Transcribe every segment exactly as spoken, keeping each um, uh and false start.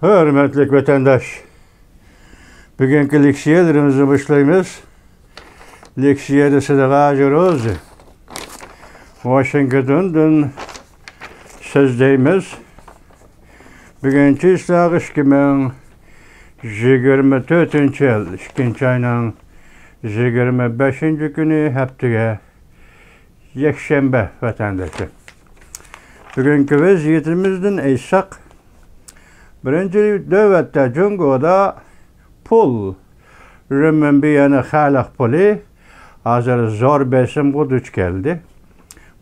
ھۆرمەتلىك ۋەتەنداش، بۈگۈنكى لېكسىيەلىرىمىزنى باشلايمىز. لېكسىيەدە سىدىق ھاجى روزى ۋاشىنگتوندىن سۆزلەيمىز. بۈگۈن چىسلاق ئىككى مىڭ يىگىرمە تۆتىنچى يىل، ئىككىنچى ئاينىڭ يىگىرمە بەشىنچى كۈنى، ھەپتىگە يەكشەنبە ۋەتەندىشى. بۈگۈنكى ۋەزىيىتىمىزدىن ئېيتساق، بىرىنچى نۆۋەتتە جۇڭگودا پۇل، رېنمىنبى، يەنى خەلق پۇلى ھازىر زور بېسىمغا دۇچ كەلدى.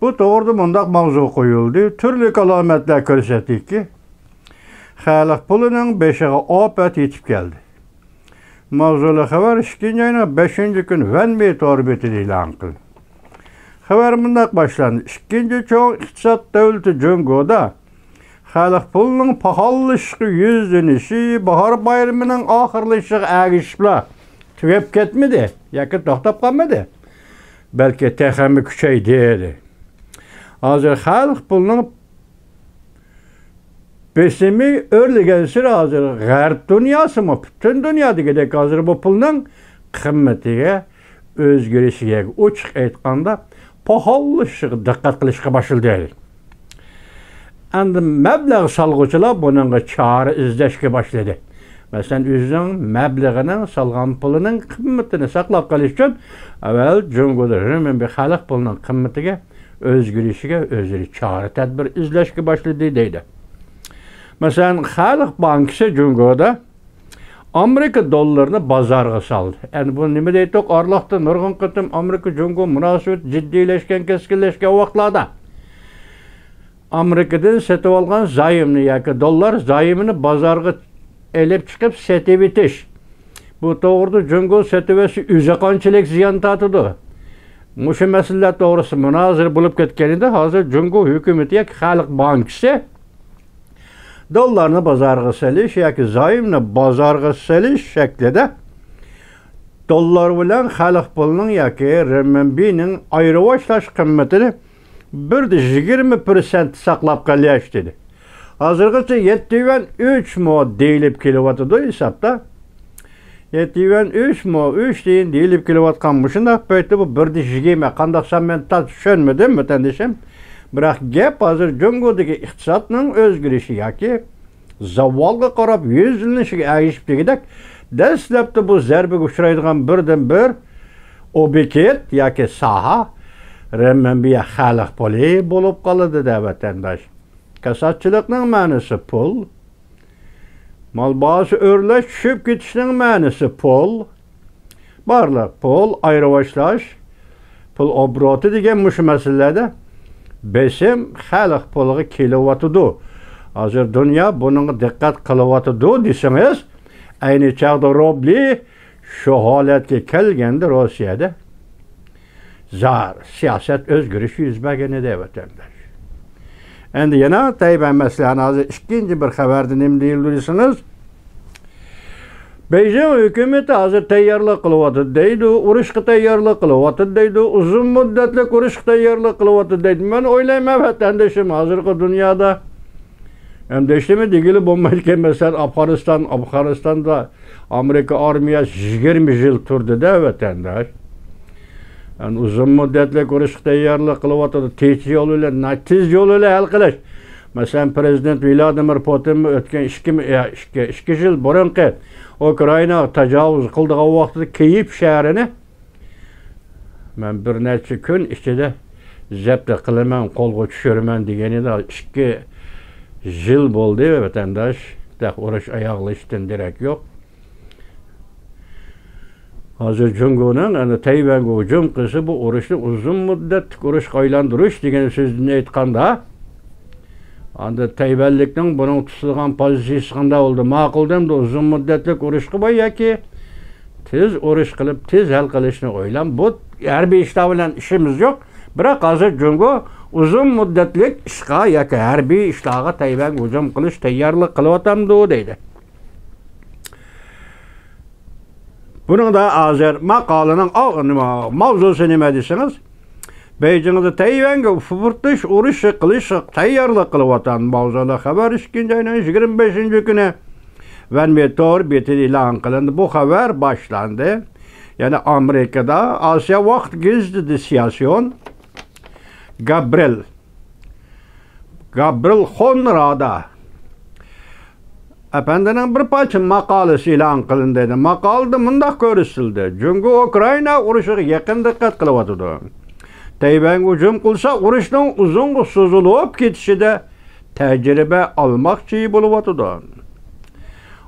بۇ توغرىدا مۇنداق ماۋزۇ قويۇلدى: تۈرلۈك ئالامەتلەر كۆرسەتتىكى، خەلق پۇلىنىڭ بېشىغا ئاپەت يېتىپ كەلدى. ماۋزۇلۇق خەۋەر ئىككىنچى ئاينىڭ بەشىنچى كۈنى ۋەنمې تور بېتىدە ئېلان قىلدى. خەۋەر مۇنداق باشلاندى: ئىككىنچى چوڭ ئىقتىساد دۆلىتى جۇڭگودا خەلق پۇلىنىڭ پاخاللىشىشقا يۈزلىنىشى باھار بايرىمىنىڭ ئاخىرلىشىشىغا ئەگىشىپلا تۈگەپ كەتمىدى ياكى توختاپ قالمىدى، بەلكى تېخىمۇ كۈچەيدى. ھازىر خەلق پۇلىنىڭ بېسىمى ئۆرلىگەنسېرى ھازىر غەرب دۇنياسىمۇ، پۈتۈن دۇنيا دېگۈدەك ھازىر بۇ پۇلنىڭ قىممىتىگە ئۆزگىرىشىگە، ئوچۇق ئېيتقاندا، پاخاللىشىشىغا دىققەت قىلىشقا باشلىدى. ئەمدى مەبلەغ سالغۇچىلار بۇنىڭغا چارە ئىزدەشكە باشلىدى. مەسىلەن، ئۆزىنىڭ مەبلىغىنىڭ، سالغان پۇلىنىڭ قىممىتىنى ساقلاپ قېلىش ئۈچۈن ئەۋۋەل جۇڭگودا رېنمىنبى خەلق پۇلىنىڭ قىممىتىگە ئۆزگىرىشىگە ئۆزلىرى چارە تەدبىر ئىزدەشكە باشلىدى دەيدۇ. مەسىلەن، خەلق بانكىسى جۇڭگودا ئامېرىكا دوللىرىنى بازارغا سالدى. ئەمدى بۇ نېمە دەيتتۇق؟ ئارىلىقتا نۇرغۇن قېتىم ئامېرىكا جۇڭگو مۇناسىۋىتى جىددىيلەشكەن، كەسكىنلەشكەن ۋاقىتلاردا ئامېرىكىدىن سېتىۋالغان زايومنى ياكى دوللار زايومىنى بازارغا ئېلىپ چىقىپ سېتىۋېتىش. بۇ توغرىدا جۇڭگو سېتىۋەتسە ئۆزى قانچىلىك زىيان تارتىدۇ؟ مۇشۇ مەسىلىلەر توغرىسىدا مۇنازىرە بولۇپ كەتكەن ئىدى. ھازىر جۇڭگو ھۆكۈمىتى ياكى خەلق بانكىسى دوللارنى بازارغا سېلىش ياكى زايومنى بازارغا سېلىش شەكلىدە دوللار بىلەن خەلق پۇلىنىڭ ياكى رېنمىنبىنىڭ ئايرىۋاشلاش قىممىتىنى بىر دە يىگىرمە پىرسەنت ساقلاپ قېلىش دېدى. ھازىرغىچە يەتتە يۈەن ئۈچ مو دېيىلىپ كېلىۋاتىدۇ ھېسابتا. يەتتە يۈەن ئۈچ مو، ئۈچ تىيىن دېيىلىپ كېلىۋاتقان مۇشۇنداق پەيتتە بۇ بىر دە يىگىرمە، قانداق سان مەن تاز چۈشەنمىدىم، ۋەتەندىشىم. بىراق گەپ ھازىر جۇڭگودىكى ئىقتىسادنىڭ ئۆزگىرىشى ياكى زاۋالغا قاراپ يۈزلىنىشىگە ئەگىشىپ دېگۈدەك، دەسلەپتە بۇ زەربىگە ئۇچرايدىغان بىردىنبىر ئوبيېكت ياكى ساھە رېنمىنبى خەلق پۇلى بولۇپ قالىدۇ-دە، ۋەتەنداش. كاساتچىلىقنىڭ مەنىسى پۇل. مال باھاسى ئۆرلەش، چۈشۈپ كېتىشنىڭ مەنىسى پۇل. بارلىق پۇل ئايرىۋاشلاش، پۇل ئوبوروتى دېگەن مۇشۇ مەسىلىلەردە بېسىم خەلق پۇلىغا كېلىۋاتىدۇ. ھازىر دۇنيا بۇنىڭغا دىققەت قىلىۋاتىدۇ دېسىڭىز، ئەينى چاغدا روبلى شۇ ھالەتكە كەلگەندە روسىيەدە زار سىياسەت ئۆزگىرىشى يۈز بەرگەن ئىدى، ۋەتەنداش. ئەمدى يەنە تەيۋەن مەسىلىسى، ھازىر ئىككىنچى بىر خەۋەردە نېمە دېيىلدى دېسىڭىز، بېيجىڭ ھۆكۈمىتى ھازىر تەييارلىق قىلىۋاتىدۇ دەيدۇ، ئۇرۇشقا تەييارلىق قىلىۋاتىدۇ دەيدۇ، ئۇزۇن مۇددەتلىك ئۇرۇشقا تەييارلىق قىلىۋاتىدۇ دەيدۇ. مەن ئويلايمەن، ۋەتەندىشىم، ھازىرقى دۇنيادا ئەمدى ھېچنېمە دېگىلى بولمايدىكەن. مەسىلەن، ئافغانىستان، ئافغانىستاندا ئامېرىكا ئارمىيەسى يىگىرمە يىل تۇردى-دە، ۋەتەنداش. يەنى ئۇزۇن مۇددەتلىك ئۇرۇشقا تەييارلىق قىلىۋاتىدۇ. تېز يول بىلەن، تېز يول بىلەن ھەل قىلىش. مەسىلەن، پىرېزىدېنت ۋلادىمىر پۇتىنمۇ ئۆتكەن ئىككى، ئىككى، ئىككى يىل بۇرۇنقى ئۇكرائىناغا تاجاۋۇز قىلىدىغان ۋاقتىدا كىيېف شەھىرىنى مەن بىر نەچچە كۈن ئىچىدە زەپتە قىلىمەن، قولغا چۈشۈرىمەن دېگەن ئىدى. ئىككى يىل بولدى، ۋەتەنداش. تېخى ئۇرۇش ئاياغلىشىشتىن دېرەك يوق. ھازىر جۇڭگونىڭ، يەنى تەيۋەنگە ھۇجۇم قىلسا، بۇ ئۇرۇشنى ئۇزۇن مۇددەتلىك ئۇرۇشقا ئايلاندۇرۇش دېگەن سۆزدىن ئېيتقاندا، ئاندىن تەيۋەنلىكنىڭ بۇنىڭ تۇتىدىغان پوزىتسىيىسى قانداق بولدى؟ ماقۇلدىمدۇ ئۇزۇن مۇددەتلىك ئۇرۇشقا بار ياكى تېز ئۇرۇش قىلىپ، تېز ھەل قىلىشنى ئويلام؟ بۇ ھەربىي ئىشلار بىلەن ئىشىمىز يوق. بىراق ھازىر جۇڭگو ئۇزۇن مۇددەتلىك ئىشقا ياكى ھەربىي ئىشلارغا تەيۋەنگە ھۇجۇم قىلىش تەييارلىق قىلىۋاتامدۇ دەيدۇ. بۇنىڭدا ھازىر ماقالىنىڭ ئاۋ-، نېمە، ماۋزۇسى نېمە دېسىڭىز، بېيجىڭدا تەيۋەنگە ئۇپرىتىش ئۇرۇشى قىلىشقا تەييارلىق قىلىۋاتقان ماۋزۇلۇق خەۋەر ئىككىنچى ئاينىڭ يىگىرمە بەشىنچى كۈنى ۋەنۋى تور بېتىدە ئېلان قىلىندى. بۇ خەۋەر باشلاندى. يەنى ئامېرىكىدا ئاسىيا ۋاقىت گېزىتىدە سىياسىيون گابرىل، گابرىل خونرادا ئەپەندىنىڭ بىر پارچە ماقالىسى ئېلان قىلىندى. ماقالىدە مۇنداق كۆرسىتىلدى: جۇڭگو ئۇكرائىنا ئۇرۇشىغا يېقىن دىققەت قىلىۋاتىدۇ. تەيۋەنگە ھۇجۇم قىلسا، ئۇرۇشنىڭ ئۇزۇنغا سوزۇلۇپ كېتىشىدە تەجرىبە ئالماقچى بولۇۋاتىدۇ.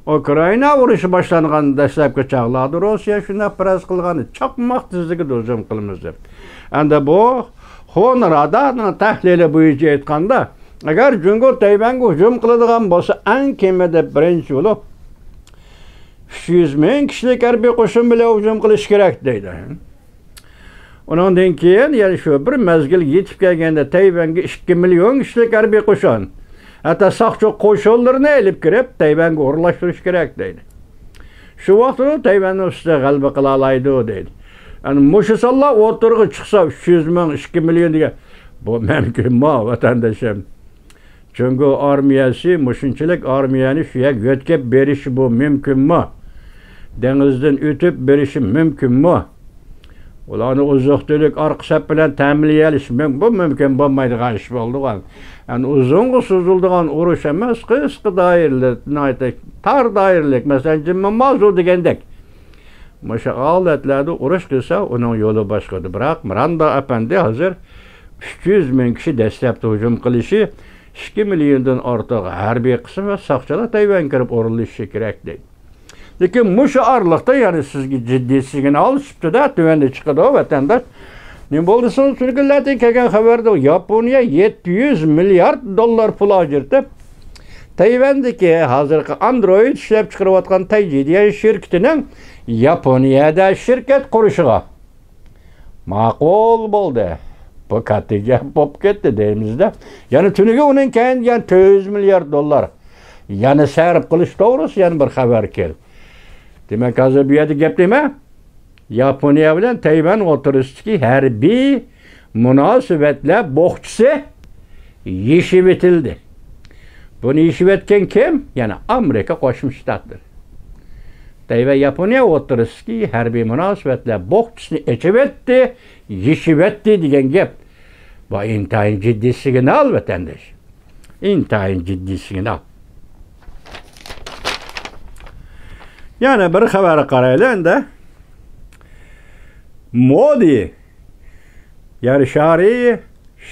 ئۇكرائىنا ئۇرۇشى باشلانغان دەسلەپكى چاغلاردا روسىيە شۇنداق پەرەز قىلغان، چاقماق تېزلىكىدە ھۇجۇم قىلىمىز دەپ. ئەمدى بۇ خونرادانىڭ تەھلىلى بويىچە ئېيتقاندا، ئەگەر جۇڭگو تەيۋەنگە ھۇجۇم قىلىدىغان بولسا، ئەڭ كېمىدە بىرىنچى بولۇپ ئۈچ يۈز مىڭ كىشىلىك ھەربىي قوشۇن بىلەن ھۇجۇم قىلىش كېرەك دەيدۇ. ئۇنىڭدىن كېيىن، يەنى شۇ بىر مەزگىل يېتىپ كەلگەندە، تەيۋەنگە ئىككى مىليون كىشىلىك ھەربىي قوشۇن، ھەتتا ساقچى قوشۇنلىرىنى ئېلىپ كىرىپ، تەيۋەنگە ئورۇنلاشتۇرۇش كېرەك دەيدۇ. شۇ ۋاقىتتا تەيۋەننىڭ ئۈستىدە غەلىبە قىلالايدۇ دەيدۇ. يەنى مۇشۇ سانلار ئوتتۇرىغا چىقسا، ئۈچ يۈز مىڭ، ئىككى مىليون دېگەن، بۇ مۇمكىنمۇ، ۋەتەندىشىم؟ جۇڭگو ئارمىيەسى مۇشۇنچىلىك ئارمىيەنى شۇ يەرگە يۆتكەپ بېرىشى بۇ مۇمكىنمۇ؟ دېڭىزدىن ئۆتۈپ بېرىشى مۇمكىنمۇ؟ ئۇلارنى ئوزۇق-تۈلۈك ئارقا سەپ بىلەن تەمىنلىيەلىشى مۇم-، بۇ مۇمكىن بولمايدىغان ئىش بولىدىغان. يەنى ئۇزۇنغا سوزۇلىدىغان ئۇرۇش ئەمەس، قىسقا دائىرىلىك، ناھايىتى تار دائىرىلىك، مەسىلەن، جىممىمازۇ دېگەندەك. مۇشۇ ھالەتلەردە ئۇرۇش قىلسا، ئۇنىڭ يولى باشقىدۇر. بىراق، مىراندا ئەپەندى ھازىر ئۈچ يۈز مىڭ كىشى دەسلەپتە ھۇجۇم قىلىشى، ئىككى مىليوندىن ئارتۇق ھەربىي قىسىم ۋە ساقچىلار تەيۋەنگە كىرىپ ئورۇنلىشىشى كېرەك دەيدۇ. لېكىن مۇشۇ ئارىلىقتا يەنە سىزگە جىددىي سىگنال سۈپىتىدە تۆۋەندە چىقىدۇ، ۋەتەنداش. نېمە بولدى دېسىڭىز، تۈنۈگۈنلەردىن كەلگەن خەۋەردە ياپونىيە يەتتە يۈز مىليارد دوللار پۇل ئاجرىتىپ، تەيۋەندىكى ھازىرقى ئاندرويد ئىشلەپچىقىرىۋاتقان تەيجى دېگەن شىركىتىنىڭ ياپونىيەدە شىركەت قۇرۇشىغا ماقۇل بولدى. بۇ كاتتا گەپ بولۇپ كەتتى دەيمىز-دە. يەنە تۈنۈگۈن ئۇنىڭ كەينىدىن يەنە تۆت يۈز مىليارد دوللار يەنە سەرپ قىلىش توغرىسىدا يەنە بىر خەۋەر كەلدى. دېمەك، ھازىر بۇ يەردە گەپ نېمە؟ ياپونىيە بىلەن تەيۋەن ئوتتۇرىسىدىكى ھەربىي مۇناسىۋەتلەر بوخچىسى يېشىۋېتىلدى. بۇنى يېشىۋەتكەن كىم؟ يەنە ئامېرىكا قوشما شتاتلىرى. تەيۋەن ياپونىيە ئوتتۇرىسىدىكى ھەربىي مۇناسىۋەتلەر بوخچىسىنى ئېچىۋەتتى، يېشىۋەتتى دېگەن گەپ. بۇ ئىنتايىن جىددىي سىگنال، ۋەتەنداش. ئىنتايىن جىددىي سىگنال. يەنە بىر خەۋەرگە قارايلى ئەمدى. مودى يەر شارى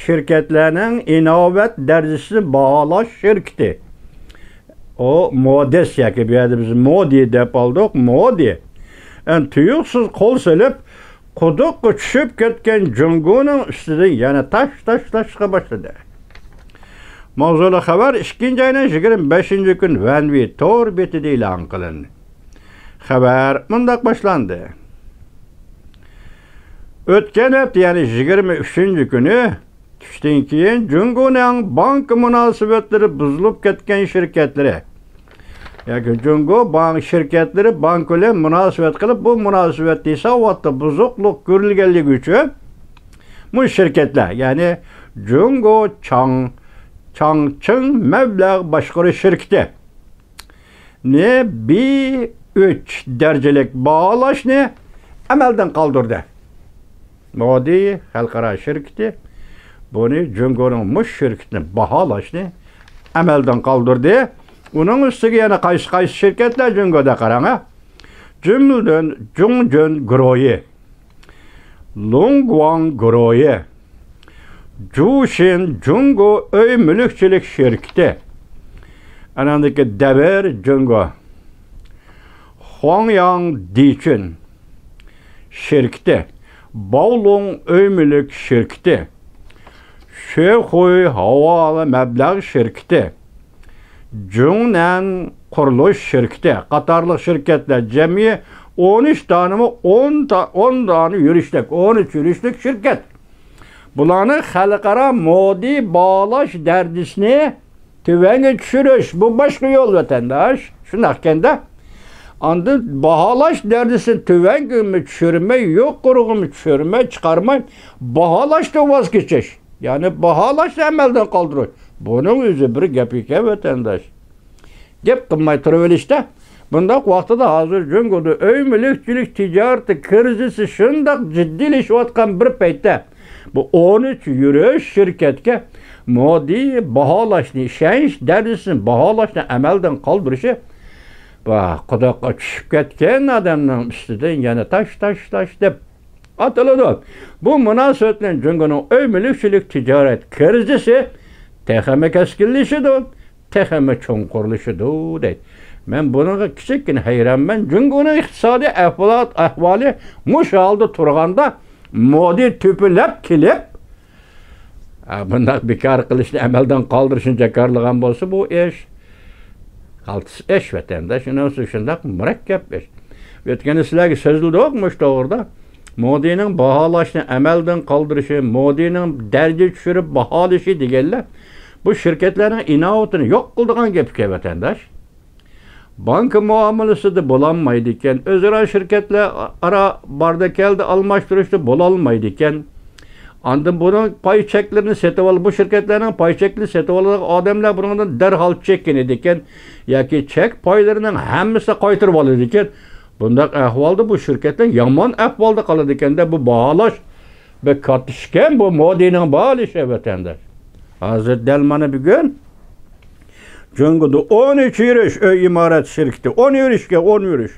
شىركەتلەرنىڭ ئىناۋەت دەرىجىسىنى باھالاش شىركىتى. ئۇ مودېس ياكى بۇ يەردە بىز مودى دەپ ئالدۇق، مودى. ئەن تۇيۇقسىز قول سېلىپ، قۇدۇققا چۈشۈپ كەتكەن جۇڭگونىڭ ئۈستىدىن يەنە تاش تاشلاشقا باشلىدى. ماۋزۇلۇق خەۋەر ئىككىنچى ئاينىڭ يىگىرمە بەشىنچى كۈنى ۋەنۋى تور بېتىدە ئېلان قىلىندى. خەۋەر مۇنداق باشلاندى. ئۆتكەن ھەپتە، يەنى يىگىرمە ئۈچىنچى كۈنى، چۈشتىن كېيىن جۇڭگونىڭ بانكا مۇناسىۋەتلىرى بۇزۇلۇپ كەتكەن شىركەتلىرى ياكى جۇڭگو بانك شىركەتلىرى بانك بىلەن مۇناسىۋەت قىلىپ، بۇ مۇناسىۋەت ھېساباتتا بۇزۇقلۇق كۆرۈلگەنلىكى ئۈچۈن، بۇ شىركەتلەر، يەنى جۇڭگو چاڭ، چاڭچىڭ مەبلەغ باشقۇرۇش شىركىتى نى بى ئۈچ دەرىجىلىك باھالاشنى ئەمەلدىن قالدۇردى. مودى خەلقئارا شىركىتى بۇنى جۇڭگونىڭ مۇشۇ شىركىتىنى باھالاشنى ئەمەلدىن قالدۇردى. ئۇنىڭ ئۈستىگە يەنە قايسى، قايسى شىركەتلەر جۇڭگودا قاراڭ، ھە؟ جۈملىدىن جۇڭجۈن گۇرۇھى، لۇڭگۇاڭ گۇرۇھى، جۇشىن جۇڭگو ئۆي مۈلۈكچىلىك شىركىتى، ئاناندىكى دەۋر جۇڭگو، خۇاڭياڭ دىچۈن شىركىتى، باۋلۇڭ ئۆي مۈلۈك شىركىتى، شۆخۇي ھاۋالە مەبلەغ شىركىتى، جۇڭنەن قۇرۇلۇش شىركىتى قاتارلىق شىركەتلەر جەمئىي ئون ئۈچ دانىمۇ، ئون تا-، ئون دانە يۈرۈشلۈك، ئون ئۈچ يۈرۈشلۈك شىركەت. بۇلارنى خەلقئارا مودى باھالاش دەرىجىسىنى تۆۋەنگە چۈشۈرۈش، بۇ باشقا يول، ۋەتەنداش. شۇنداقكەندە، ئاندىن باھالاش دەرىجىسىنى تۆۋەنگىمۇ چۈشۈرمەي، يۇقىرىغىمۇ چۈشۈرمەي، چىقارماي، باھالاشتىن ۋاز كېچىش. يەنى باھالاشنى ئەمەلدىن قالدۇرۇش. بۇنىڭ ئۆزى بىر گەپ ئىكەن، ۋەتەنداش. گەپ قىلماي تۇرۇۋېلىشتا، بۇنداق ۋاقتىدا ھازىر جۇڭگودا ئۆي مۈلۈكچىلىك تىجارىتى كىرىزىسى شۇنداق جىددىيلىشىۋاتقان بىر پەيتتە، بۇ ئون ئۈچ يۈرۈش شىركەتكە مودى باھالاشنى، ئىشەنچ دەرىجىسىنى باھالاشنى ئەمەلدىن قالدۇرۇشى، ۋا، قۇدۇققا چۈشۈپ كەتكەن ئادەمنىڭ ئۈستىدىن يەنە تاش، تاش، تاش دەپ ئاتىلىدۇ. بۇ مۇناسىۋەت بىلەن جۇڭگونىڭ ئۆي مۈلۈكچىلىك تىجارەت كىرىزىسى تېخىمۇ كەسكىنلىشىدۇ، تېخىمۇ چوڭقۇرلىشىدۇ، دەيدۇ. مەن بۇنىڭغا كىچىككىنە ھەيرانمەن. جۇڭگونىڭ ئىقتىسادىي ئەھۋالات، ئەھۋالى مۇشۇ ھالدا تۇرغاندا، مودى تۆپىلەپ كېلىپ، ئا، بۇنداق بىكار قىلىشنى ئەمەلدىن قالدۇرۇشنى جاكارلىغان بولسا، بۇ ئىش قالتىس ئىش، ۋەتەنداش. ئۇنىڭ ئۈستىگە شۇنداق مۇرەككەپ ئىش. ئۆتكەندە سىلەرگە سۆزلىدۇق مۇشۇ توغرىدا. مودىنىڭ باھالاشنى ئەمەلدىن قالدۇرۇشى، مودىنىڭ دەرىجە چۈشۈرۈپ باھالىشى دېگەنلەر بۇ شىركەتلەرنىڭ ئىناۋىتىنى يوق قىلىدىغان گەپكەن، ۋەتەنداش. بانكا مۇئامىلىسىدە بولالمايدىكەن، ئۆزئارا شىركەتلەر ئارا باردا كەلدى ئالماشتۇرۇشتا بولالمايدىكەن. ئاندىن بۇنىڭ پاي چەكلىرىنى سېتىۋال، بۇ شىركەتلەرنىڭ پاي چەكلىرىنى سېتىۋالىدىغان ئادەملەر بۇنىڭدىن دەرھال چېكىنىدىكەن ياكى چەك پايلىرىنىڭ ھەممىسىنى قايتۇرۇۋالىدىكەن. بۇنداق ئەھۋالدا بۇ شىركەتلەر يامان ئەھۋالدا قالىدىكەندە، بۇ باھالاش بەك كاتتا ئىشكەن، بۇ مودىنىڭ باھالىشى، ۋەتەنداش. ھازىر دەل مانا بۈگۈن جۇڭگودا ئون ئۈچ يۈرۈش ئۆي ئىمارەت شىركىتى، ئون يۈرۈشكە، ئون يۈرۈش.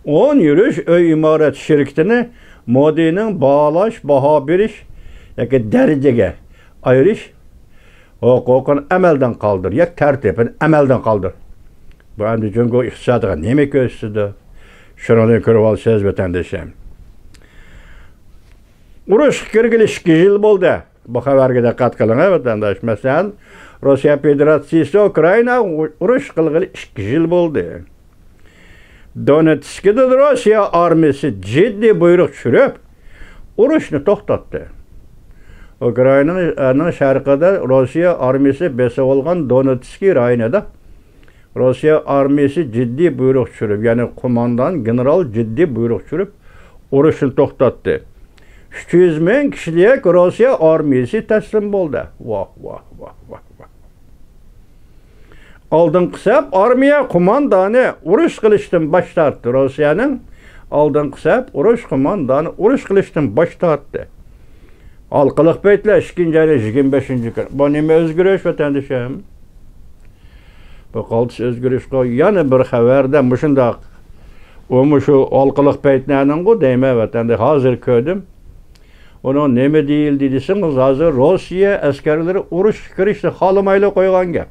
ئون يۈرۈش ئۆي ئىمارەت شىركىتىنى مودىنىڭ باھالاش، باھا بېرىش ياكى دەرىجىگە ئايرىش ھوقۇقىنى ئەمەلدىن قالدۇر، ياكى تەرتىپىنى ئەمەلدىن قالدۇر. بۇ ئەمدى جۇڭگو ئىقتىسادىغا نېمە كۆرسىتىدۇ؟ شۇنىڭدىن كۆرۈۋالىسىز، ۋەتەندىشىم. ئۇرۇشقا كىرگىلى ئىككى يىل بولدى. بۇ خەۋەرگە دىققەت قىلىڭ، ۋەتەنداش. مەسىلەن، روسىيە فېدېراتسىيىسى ئۇكرائىنا ئۇرۇش قىلغىلى ئىككى يىل بولدى. دونېتسكىدا روسىيە ئارمىيىسى جىددىي بۇيرۇق چۈشۈرۈپ، ئۇرۇشنى توختاتتى. ئۇكرائىنانىڭ شەرقىدە روسىيە ئارمىيىسى بېسىۋالغان دونېتسكى رايونىدا روسىيە ئارمىيىسى جىددىي بۇيرۇق چۈشۈرۈپ، يەنى قوماندان گېنېرال جىددىي بۇيرۇق چۈشۈرۈپ، ئۇرۇشنى توختاتتى. ئۈچ يۈز مىڭ كىشىلىك روسىيە ئارمىيىسى تەسلىم بولدى. ۋاھ، ۋاھ، ۋاھ، ۋاھ، ۋاھ. ئالدىنقى سەپ ئارمىيە قوماندانى ئۇرۇش قىلىشتىن باش تارتتى. روسىيەنىڭ ئالدىنقى سەپ ئۇرۇش قوماندانى ئۇرۇش قىلىشتىن باش تارتتى. ھالقىلىق پەيتلەر، ئىككىنچى ئاينىڭ يىگىرمە بەشىنچى كۈنى. بۇ نېمە ئۆزگىرىش، ۋەتەندىشىم؟ بۇ قالتىس ئۆزگىرىشقۇ. يەنە بىر خەۋەردە مۇشۇنداق. ئۇ مۇشۇ ھالقىلىق پەيتلەرنىڭغۇ دەيمەن، ۋەتەندە ھازىر كۆردۈم. ئۇنىڭ نېمە دېيىلدى دېسىڭىز، ھازىر روسىيە ئەسكەرلىرى ئۇرۇشقا كىرىشنى خالىمايلا قويغان گەپ.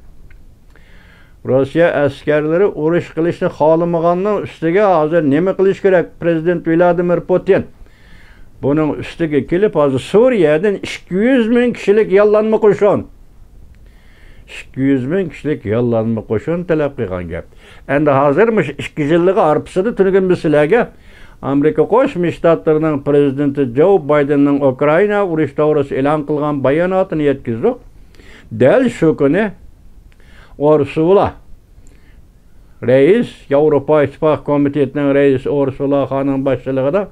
روسىيە ئەسكەرلىرى ئۇرۇش قىلىشنى خالىمىغاننىڭ ئۈستىگە ھازىر نېمە قىلىش كېرەك؟ پرېزىدېنت ۋلادىمىر پۇتىن بۇنىڭ ئۈستىگە كېلىپ، ھازىر سۈرىيەدىن ئىككى يۈز مىڭ كىشىلىك ياللانما قوشۇن، ئىككى يۈز مىڭ كىشىلىك ياللانما قوشۇن تەلەپ قىلغان گەپ. ئەمدى ھازىر مۇشۇ ئىككى يىللىقى ھارپىسىدا تۈنۈگۈن بىز سىلەرگە ئامېرىكا قوشما شتاتلىرىنىڭ پرېزىدېنتى جو بايدېننىڭ ئۇكرائىنا ئۇرۇشى توغرىسىدا ئېلان قىلغان باياناتىنى يەتكۈزدۇق. دەل شۇ كۈنى ئۇرسۇلا رەئىس، ياۋروپا ئىتتىپاقى كومىتېتىنىڭ رەئىسى ئۇرسۇلا خانىڭ باشچىلىقىدا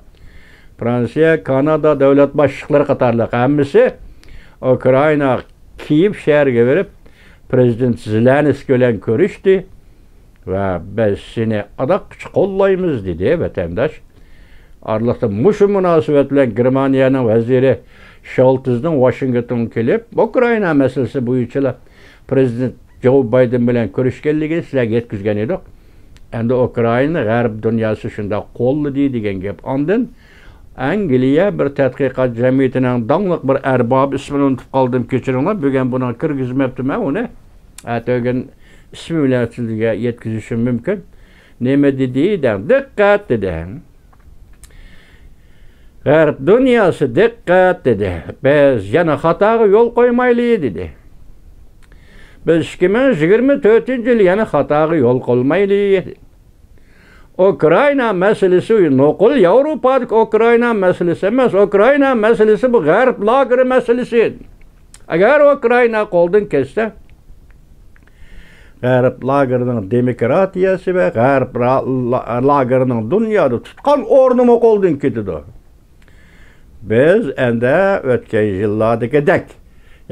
فرانسىيە، كانادا دۆلەت باشلىقلىرى قاتارلىق ھەممىسى ئۇكرائىنا كىيېۋ شەھىرىگە بېرىپ، پرېزىدېنت زېلېنسكىي بىلەن كۆرۈشتى ۋە «بىز سېنى ئاداققىچە قوللايمىز» دېدى، ۋەتەنداش. ئارىلىقتا مۇشۇ مۇناسىۋەت بىلەن گېرمانىيەنىڭ ۋەزىرى شولتىزنىڭ ۋاشىنگتونغا كېلىپ، ئۇكرائىنا مەسىلىسى بويىچىلا پرېزىدېنت جو بايدېن بىلەن كۆرۈشكەنلىكىنى سىلەرگە يەتكۈزگەن ئىدۇق. ئەمدى ئۇكرائىنا غەرب دۇنياسى شۇنداق قوللىدى دېگەن گەپ. ئاندىن ئەنگلىيە بىر تەتقىقات جەمئىيىتىنىڭ داڭلىق بىر ئەربابى، ئىسمىنى ئۇنتۇپ قالدىم، كەچۈرۈڭلار، بۈگۈن بۇنىڭغا كىرگۈزمەپتىمەن ئۇنى. ئەتىگۈن ئىسمى بىلەن سىلەرگە يەتكۈزۈشۈم مۇمكىن. نېمە دېدى دەڭ؟ دىققەت دېدى. غەرب دۇنياسى دىققەت دېدى. بىز يەنە خاتاغا يول قويمايلى دېدى. بىز ئىككى مىڭ يىگىرمە تۆتىنچى يىل يەنە خاتاغا يول قويمايلى. ئۇكرائىنا مەسىلىسى نوقۇل ياۋروپادىكى ئۇكرائىنا مەسىلىسى ئەمەس. ئۇكرائىنا مەسىلىسى بۇ غەرب لاگېرى مەسىلىسى. ئەگەر ئۇكرائىنا قولدىن كەتسە، غەرب لاگېرىنىڭ دېموكراتىيەسى ۋە غەرب را-، لا-، لاگېرىنىڭ دۇنيادا تۇتقان ئورنىمۇ قولدىن كېتىدۇ. بىز ئەندى ئۆتكەن يىللاردىكىدەك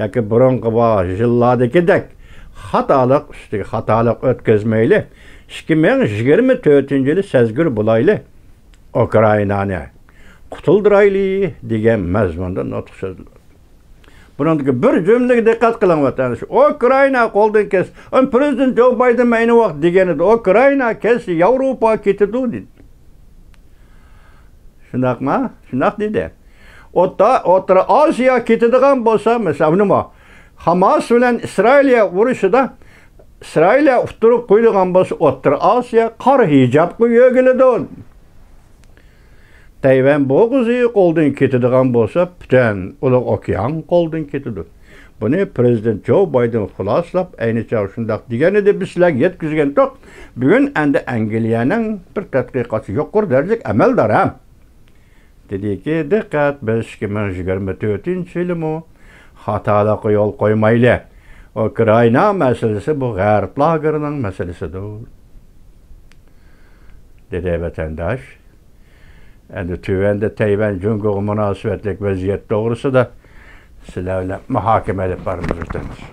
ياكى بۇرۇنقى ۋا-، يىللاردىكىدەك خاتالىق ئۈستىگە خاتالىق ئۆتكۈزمەيلى. ئىككى مىڭ يىگىرمە تۆتىنچى يىلى سەزگۈر بولايلى، ئۇكرائىنانى قۇتۇلدۇرايلى دېگەن مەزمۇندا نۇتۇق سۆزلىدى. بۇنىڭدىكى بىر جۈملىگە دىققەت قىلىڭ، ۋەتەنداش. ئۇكرائىنا قولدىن كەتسە، پرېزىدېنت جو بايدېن مەينى ۋاقىت دېگەنىدى، ئۇكرائىنا كەتسە، ياۋروپا كېتىدۇ دېدى. شۇنداقما؟ شۇنداق دېدى. ئوتتا-، ئوتتۇرا ئاسىيا كېتىدىغان بولسا، مەسىلەن، نېمە؟ ھاماس بىلەن ئىسرائىلىيە ئۇرۇشىدا ئىسرائىلىيە ئۇتتۇرۇپ قويىدىغان بولسا، ئوتتۇرا ئاسىيا قارا ھىجابقا يۆگىلىدۇ. تەيۋەن بوغۇزى قولدىن كېتىدىغان بولسا، پۈتۈن ئۇلۇغ ئوكيان قولدىن كېتىدۇ. بۇنى پرېزىدېنت جو بايدېن خۇلاسىلاپ، ئەينى چاغ شۇنداق دېگەنىدى، بىز سىلەرگە يەتكۈزگەنتۇق. بۈگۈن ئەندى ئەنگلىيەنىڭ بىر تەتقىقاتچى، يۇقىرى دەرىجىلىك ئەمەلدار ھەم دېدىكى، دىققەت، بىز ئىككى مىڭ يىگىرمە تۆتىنچى يىلىمۇ خاتالىققا يول قويمايلى. ئۇكرائىنا مەسىلىسى بۇ غەرب لاگېرىنىڭ مەسىلىسىدۇر، دېدى ۋەتەنداش. ئەمدى تۆۋەندە تەيۋەن جۇڭگوغا مۇناسىۋەتلىك ۋەزىيەت توغرىسىدا سىلەر بىلەن مۇھاكىمە ئېلىپ بارىمىز، ۋەتەنداش.